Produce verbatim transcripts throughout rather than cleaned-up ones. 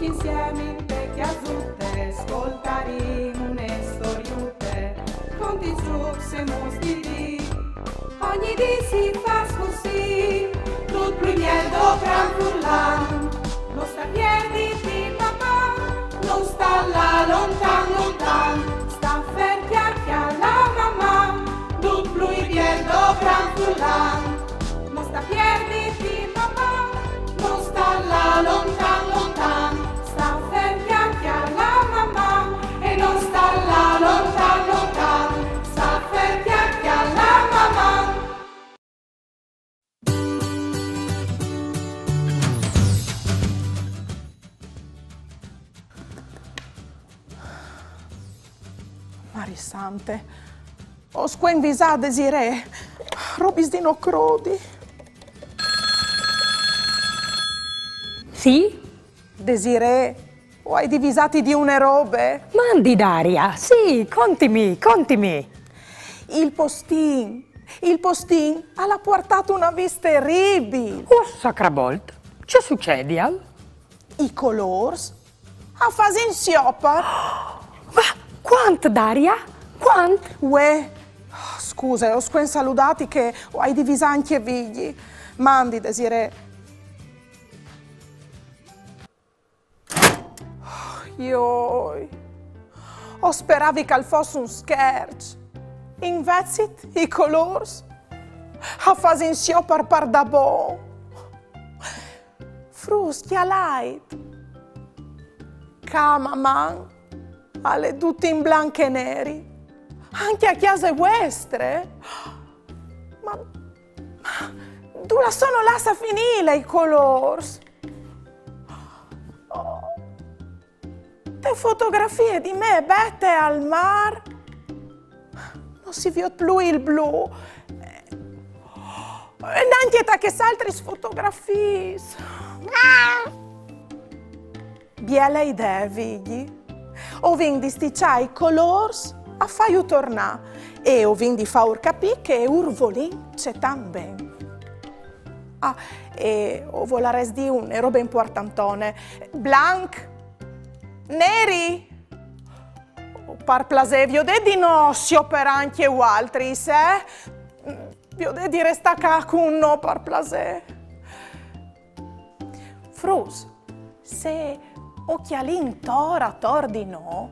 Insiemi inte cjasute, scoltarìn une storiute, con dizux e mus di dì. Ogni dì si fâs cussì, dut plui biel dopran furlan. No sta pierditi, Maman, no sta lâ lontan, lontan. Sta fer, cjalà, cjalà, Maman, dut plui biel dopran furlan. No sta pierditi, Maman, no sta lâ lontan, lontan. Sta fer, cjalà, cjalà, Maman, e no sta lâ lontan, lontan. Sta fer, cjalà, cjalà, Maman. Marie sante, o scuen visâ Desirée, robis di no crodi. Sì? Desirée, o ai di visâti di une robe. Mandi, Daria, sì, contimi, contimi. Il postin, il postin al à puartât un avîs teribil. Oh, sacrabolt, ce sucedial? I colôrs a fasin siopar. Ma cuant, Daria? Cuant? Uè, scuse, o scuen saludâti che o ai di visâ ancje Vigji. Mandi, Desirée. Joi. O speravi che al fos un scherç. Invezit i colôrs a fasin siopar pardabon. Fruts, cjalait. Ca Maman al è dut in blanc e neri. Ancje a cjase vuestre? Ma, ma dulà sono lâts a finî i colôrs? Oh. Te fotografie di me e Bete al mâr no si viôt plui il blu. E nancje ta chês altris fotografiis. Biele idee, Vigji. O vin di stiçâ i colôrs a fâju tornâ e o vin di fâur capî che ur volìn cetant ben. Ah, e o volarès dî une robe impuartantone. Blanc, neri. Par plasê, viodê di no sioperâ ancje vualtris, eh? Viodê di restâ ca cun nô, par plasê. Fruts, se o cjalìn tor ator di nô,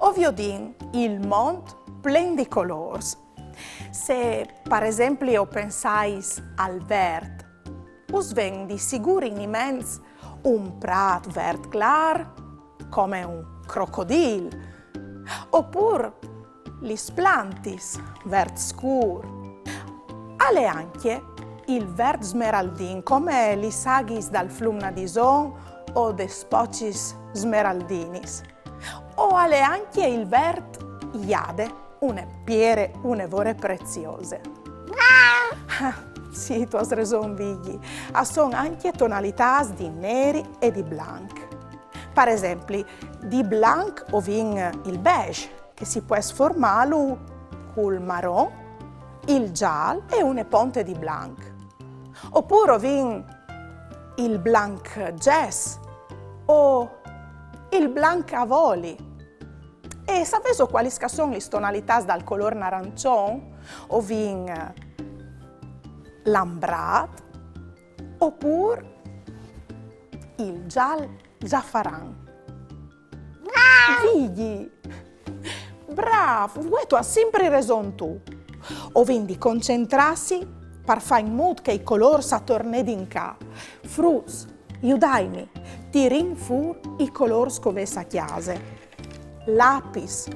o viodìn il mont plen di colôrs. Se, par esempli, o pensais al vert, us ven di sigûr in ment un prât vert clâr, come un crocodîl, opûr lis plantis vert scûr. Al è ancje il vert smeraldin, come lis aghis dal flum Nadison o des pocis smeraldinis. O al è ancje il vert jade, une piere une vore preziose. Ah, sì, tu âs reson, Vigji. A son ancje tonalitâts di neri e di blanc. Par esempli, di blanc o vin il beige, che si pues formâlu cul maron, il zâl e une ponte di blanc. Opûr o vin il blanc jazz o il blanc a voli. E savêso cualis che a son lis tonalitâts dal colôr narançon? O vin l'ambrât, opûr il zâl zafaran. Vigji! Brâf, vuê tu âs simpri reson tu. O vin di concentrâsi par fâ in mût che i colôrs a tornedin ca. Fruts, judaitmi, tirìn fûr i colôrs che o vês a cjase. Lapis,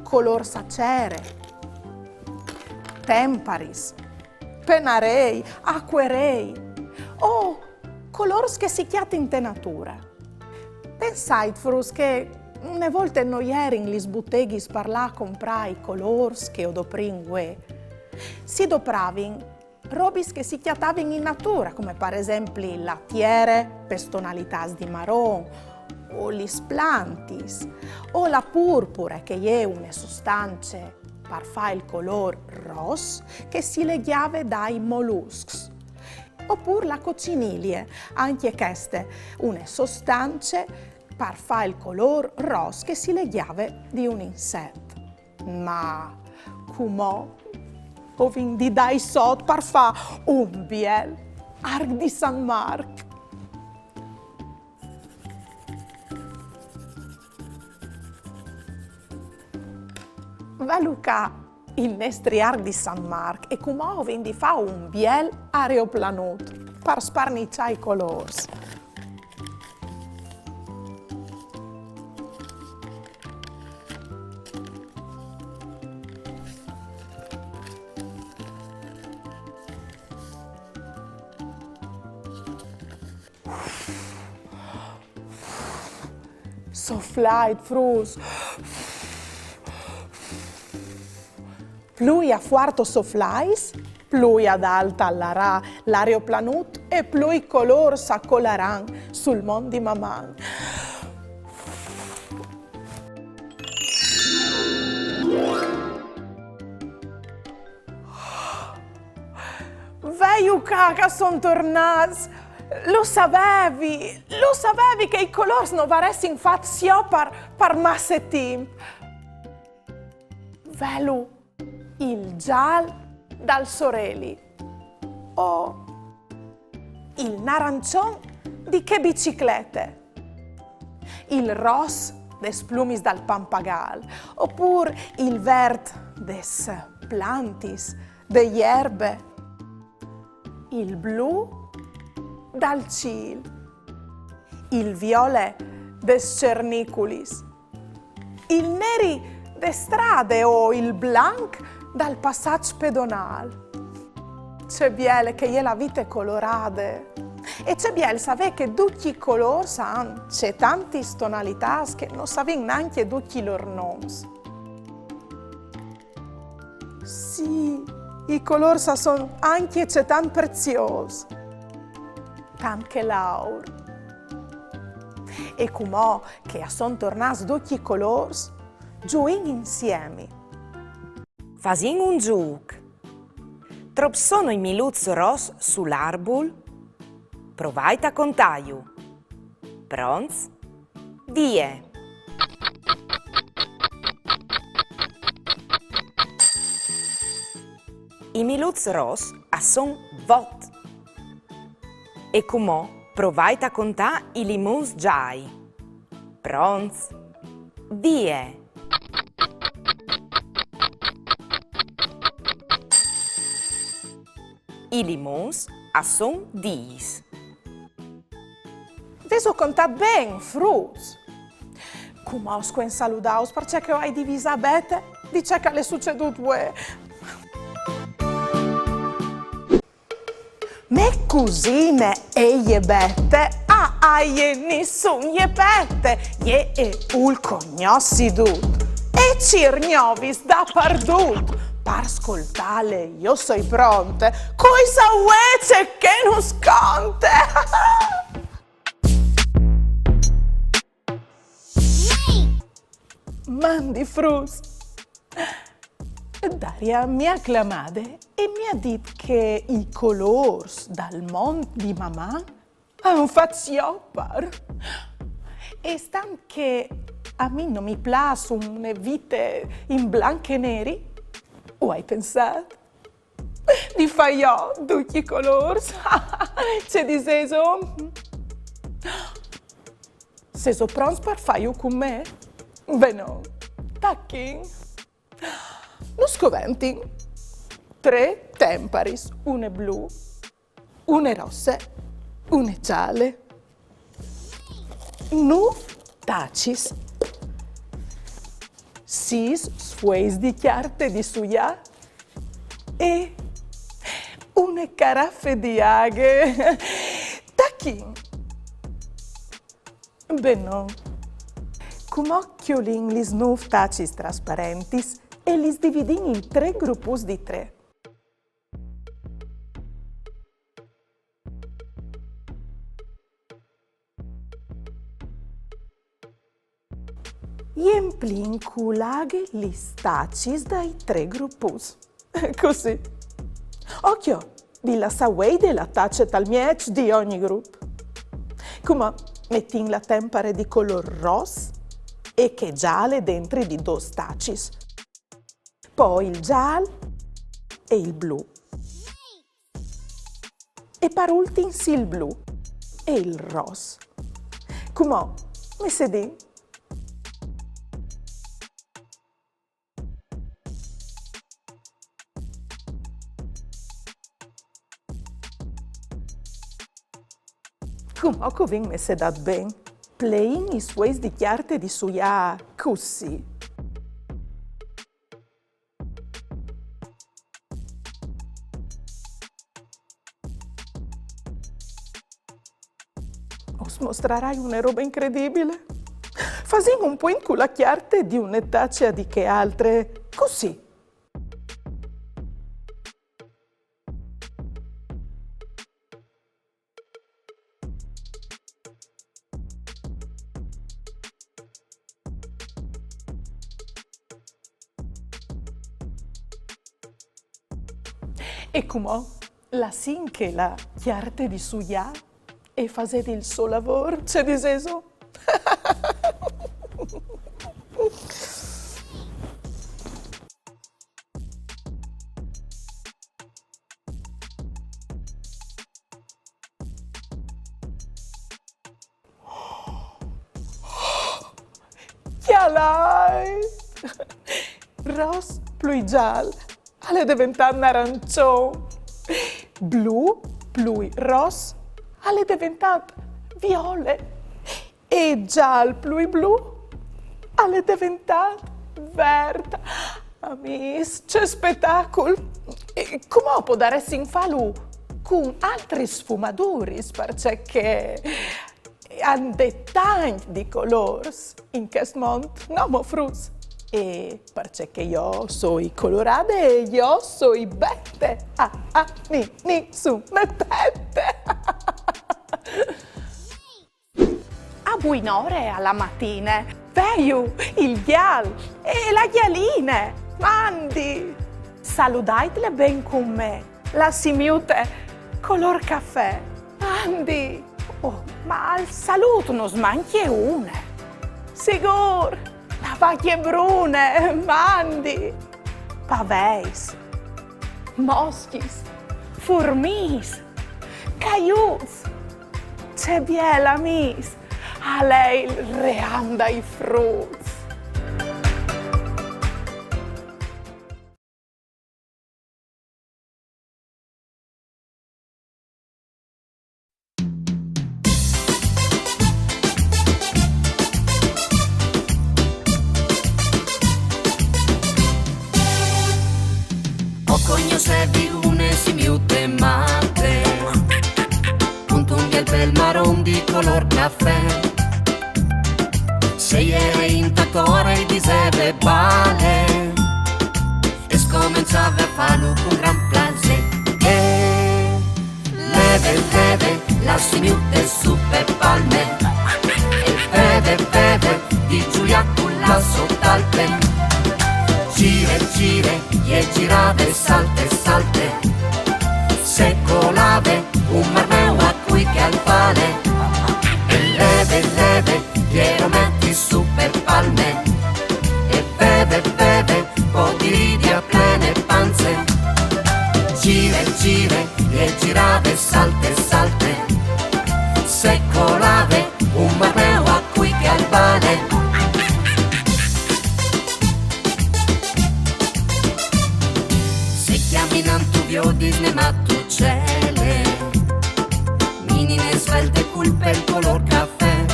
colôrs a cere, temparis, penarei, acuarei, o colôrs che si cjatin te nature. Pensait, fruts, che une volte no jerin lis buteghis par lâ a comprâ i colôrs che o doprìn vuê. Si dopravin robis che si cjatavin in nature, come par esempli la tiere pes tonalitâts di maron, o lis plantis, o la purpure, che e je une sustance par fâ il colôr ros, che si legjave dai moluscs. Opûr la cocinilie, ancje cheste, une sostance par fâ il colôr ros che si le gjave di un inset. Ma cumò o vin di dâi sot par fâ un biel arc di San Marc. Velu ca il nestri arc di San Marc, e cumò o vin di fâ un biel aeroplanut par sparniçâ i colôrs. Soflait, fruts. Plui a fuart o soflais, plui adalt al larà l'aeroplanut e plui colôrs a colaran sul mont di Maman. Velu ca, ca a son tornâts! Lu savevi, lu savevi che i colôrs no varessin fat siò par, par masse timp. Velu il zâl dal soreli o il narançon di chê biciclete, il ros des plumis dal pampagâl, opûr il vert des plantis, de jerbe, il blu dal cîl, il viole des cerniculis, il neri de strade o il blanc dal passaç pedonâl. Ce biele che e je la vite colorade! E ce biel savê che ducj i colôrs a àn cetantis tonalitâts che no savìn nancje ducj i lôr nons. Sì, i colôrs a son ancje cetant preziôs, tant che l'aur. E cumò che a son tornâts ducj i colôrs, zuìn insiemi. Fasìn un zûc. Trop sono i miluçs ros sul arbul? Provait a contâju. Pronts? Vie! I miluçs ros a son vot. E cumò provait a contâ i limons zâi. Pronts? Vie! I limons a son dîs. Vêso contât ben, fruts? Cumò o scuen saludâus, parcè che o ai di visâ Bete di ce che al è sucedût vuê. Mê cusine e je Bete, a jê nissun je pete, jê e vûl cognossi dut e cîr gnovis dapardut. Par scoltâle jo o soi pronte, cui sa vuê ce che nus conte. Mandi fruts! Daria mi à clamade e mi à dit che i colôrs dal mont di Maman a àn fat siò pôr. E stant che a mi no mi plâs une vite in blanc e neri, o ai pensât di fâ jo ducj i colôrs. Ce disêso? Sêso pronts par fâju cun me? Benon, tachìn. Nus coventin trê temparis, une blu, une rosse, une zale. Nûf tacis, sîs sfueis di cjarte di suiâ e une carafe di aghe. Tachìn! Benon. Cumò cjolìn lis nûf tacis trasparentis e lis dividìn in trê grups di trê. Jemplìn cu la aghe lis tacis dai trê grups. Cussì. Ocjo, Vi lassà vuei de la tace tal mieç di ogni grup. Cumò metìn la tempare di colôr ros e chê zale dentri di dôs tacis. Po il zal e il blu. E par ultins il blu e il ros. Cumò messedìn. Cumò che o vin messedât ben, pleìn i svueis di cjarte di suiâ cussì. Us mostrarai une robe incredibile. Fasìn un puint cu la cjarte di une tace a di chê altre, cussì. E cumò lassìn che la cjarte di suiâ e fasedi il so lavôr, ce disêso? Cjalait! Ros plui zâl al è deventât narançon. Blu plui ros al è deventât viole. E zâl plui blu al è deventât vert. Amîs, ce spetacul! E cumò o podaressin fâlu cun altris sfumaduris, parcè che a 'nd è tancj di colôrs in chest mont, no mo fruts? E parcè che jo soi colorade e jo soi Bete. Ah, ah, ni, ni, su, me pete. A buinore a la matine, veju il gjal e la gjaline. Mandi! Saludaitle ben cun me, la simiute colôr cafè. Mandi! Oh, ma al salût nus mancje une. Sigûr, la vacje brune, mandi! Paveis, moscjis, furmiis, caiuts. Ce biel, amîs, al è il ream dai fruts. O cognossèvi une simiute mate, cuntun biel pêl maron di colôr cafè. Se jere inta core e i diseve bale, e scomençave a fâlu cun gran plasê. E leve, leve, la simiute su pe palme, e veve, veve, di zuiâ cu la sô talpe. Zire, zire, e zirave, salte, salte, se colave un marmeu a cui che al fale. E leve, leve, e lo meti su pe palme, e veve, veve, po di ridi a plene panze. Zire, zire, e zirave, salte, salte, se colave un marmeu a cui che al vale. Se cjaminant tu viodis une matucele, minine svelte cul pêl colôr cafè,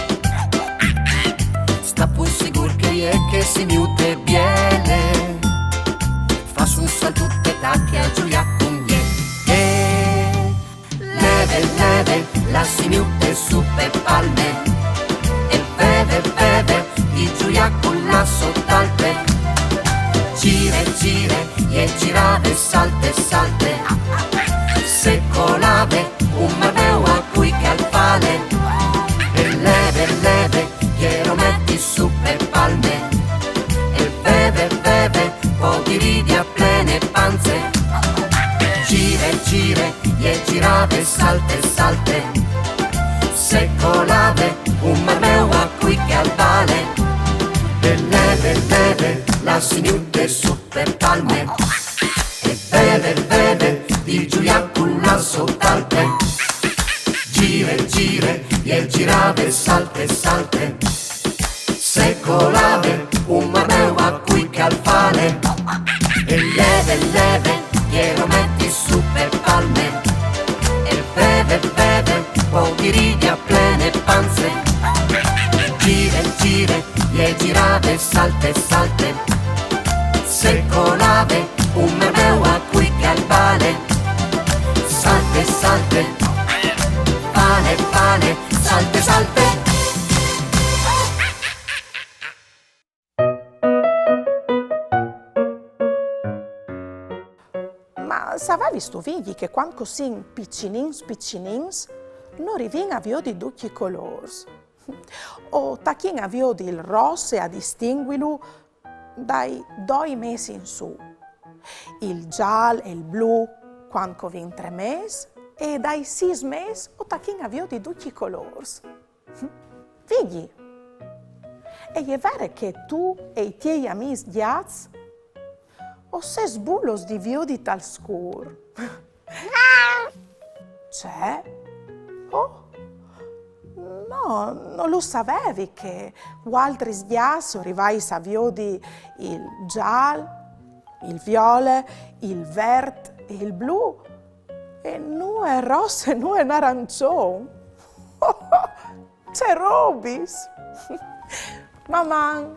sta pûr sigûr che e je chê simiute biele, fâs un saltut e tache a zuiâ cun jê. E leve, leve, la simiute su pe palme, e veve, veve, di zuiâ cu la sô talpe. Zire, zire, e zirave, salte, salte, se colave un marmeu a cui che al fale. E leve, leve, e lo meti su pe palme, e veve, veve, po di ridi a plene panze. Zire, zire, e Salte, salte, se colave un marmeu a cui che al vale. E leve, leve, la signute su per palme. E beve, beve, di giuiacu la sotalpe. Gire, gire, e girave, salte, salte. Se colave un marmeu a cui che al fale. E leve, leve, e lo metti su per palme. E beve, beve, po dirighi a plene panze. Gire, gire, e girave, salte, salte. Se colave un marmeu a cui che al vale. Salte, salte, vale, vale, salte, salte. Ma savevistu, Vigji, che quand che o sin piçinins piçinins, no rivìn a viodi ducj i colôrs? O tachin a viodi il ros e a distinguilu dai doi mês in sù. Il zâl e il blu quand che o vin trê mês, e dai sîs mês o tachin a viodi ducj i colôrs. Vigji, e je vere che tu e i tiei amîs gjats o sês bulos di viodi tal scûr? Ce? Oh? No, no lu savevi che vualtris gjats o rivais a viodi il zâl, il viole, il vert e il blu, e nuie ros e nuie narançon. Ce robis! Maman!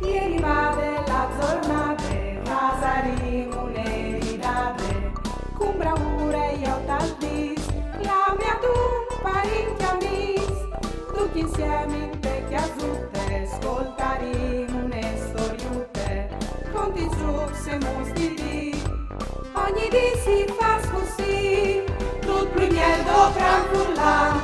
E rivade la zornade, fasarìn une ridade, cun braure jo tal dîs, clame a dun parint e amîs, ducj insiemi inte cjasute, scoltarìn une storiute, conti zûcs e muts di dì. Ogni dì si fâs cussì, dut plui biel dovran furlâ,